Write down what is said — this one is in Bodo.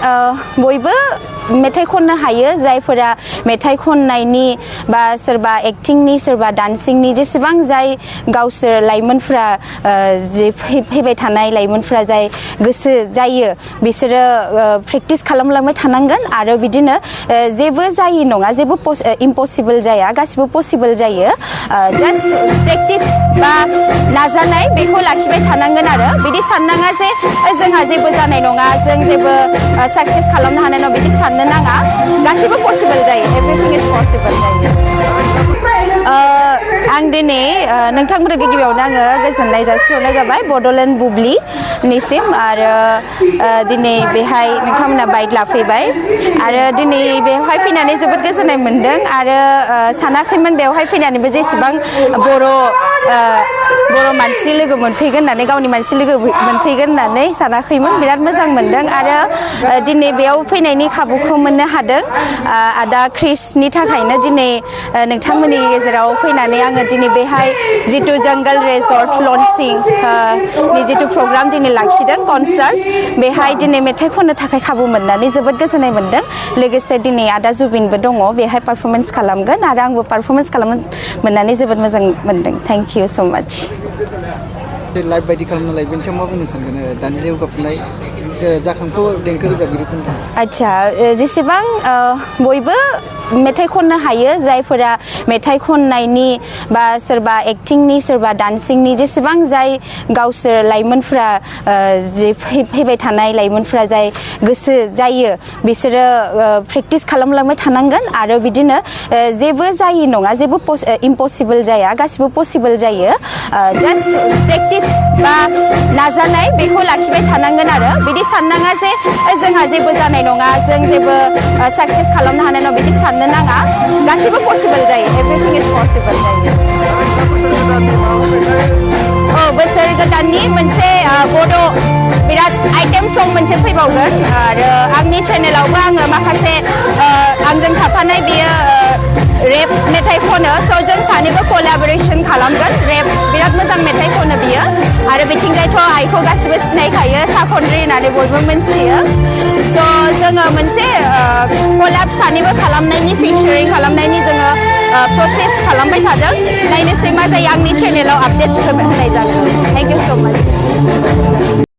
बयबो मेथाइ खननो हायो जायफोरा मेथाइ खननायनि बा सोरबा एक्टिंनि सोरबा डान्सिंनि जेसेबां जाय गावसोर लाइमोनफ्रा जे फैबाय थानाय लाइमोनफ्रा जाय गोसो जायो बिसोरो प्रेक्टिस खालामलांबाय थानांगोन आरो बिदिनो जेबो जायि नङा जेबो इम्पसिबल जाया गासिबो पसिबल जायो जास्ट प्रेक्टिस बा नाजानाय बेखौ लाखिबाय थानांगोन आरो बिदि साननाङा जे जोंहा जेबो जानाय नङा जों जेबो साक्सेस खालामनो हानाय नङा बिदि साननो नाङा गासिबो पसिबल जायो एभ्रिथिं इज पसिबल जायो आं दिनै नोंथांमोननो गिबियावनो आङो गोजोननाय जासिहरनाय जाबाय बड'लेण्ड बुब्लिनिसिम आरो दिनै बेहाय नोंथांमोना बाइक लाफैबाय आरो दिनै बेवहाय फैनानै जोबोद गोजोननाय मोन्दों आरो सानाखैमोन बेवहाय फैनानैबो जेसेबां बर' मानसि लोगो मोनफैगोन होननानै गावनि मानसि लोगो मोनफैगोन होननानै सानाखैमोन बिराद मोजां मोन्दों आरो दिनै बेयाव फैनायनि खाबुखौ मोननो हादों आदा क्रिसनि थाखायनो दिनै नोंथांमोननि गेजेराव फैनानै आङो दिनै बेहाय जितु जंगल रिजर्ट लन्चिं नि जितु प्रग्राम दिनै लाखिदों कनसार्ट बेहाय दिनै मेथाइ खननो थाखाय खाबु मोननानै जोबोद गोजोननाय मोन्दों लोगोसे दिनै आदा जुबिनबो दङ बेहाय पारफरमेन्स खालामगोन आरो आंबो पारफरमेन्स खालामनो मोननानै जोबोद मोजां मोन्दों थेंक इउ सो माच लाइभ बायदि खालामना लायो बेनि सायाव मा बुंनो सानगोन दानि जौगाफुनाय जाखांफु देंखो रोजाबगिरिफोरनि थाखाय आच्छा जेसेबां बयबो मेथाइ खननो हायो जायफोरा मेथाइ खननायनि बा सोरबा एक्टिंनि सोरबा डान्सिंनि जेसेबां जाय गावसोर लाइमोनफ्रा जे फैबाय थानाय लाइमोनफ्रा जाय गोसो जायो बिसोरो प्रेक्टिस खालामलांबाय थानांगोन आरो बिदिनो जेबो जायि नङा जेबो इम्पसिबल जाया गासिबो पसिबल जायो जास्ट प्रेक्टिस बा नाजानाय बेखौ लाखिबाय थानांगोन आरो बिदि साननाङा जे जोंहा जेबो जानाय नङा जों जेबो साक्सेस खालामनो हानाय नङा बिदि साननो नाङा गासिबो पसिबल जायो एभ्रिथिं इज पसिबल जायो बोसोर गोदाननि मोनसे बड' बिराद आइटेम सं मोनसे फैबावगोन आरो आंनि चेनेलावबो आङो माखासे आंजों थाफानाय बियो रेप मेथाइ खनो स' जों सानैबो कलाबरेसन खालामगोन रेप बिराद मोजां मेथाइ खनो बियो आरो बिथिंजायथ' आइखौ गासिबो सिनायखायो साखनद्रि होननानै बयबो मिन्थियो स' जोङो मोनसे कलाब सानैबो खालामनायनि फिचारिं खालामनायनि जोङो प्रसेस खालामबाय थादों नायनोसै मा जायो आंनि चेनेलाव आपडेट होनाय जागोन थेंक इउ स' माच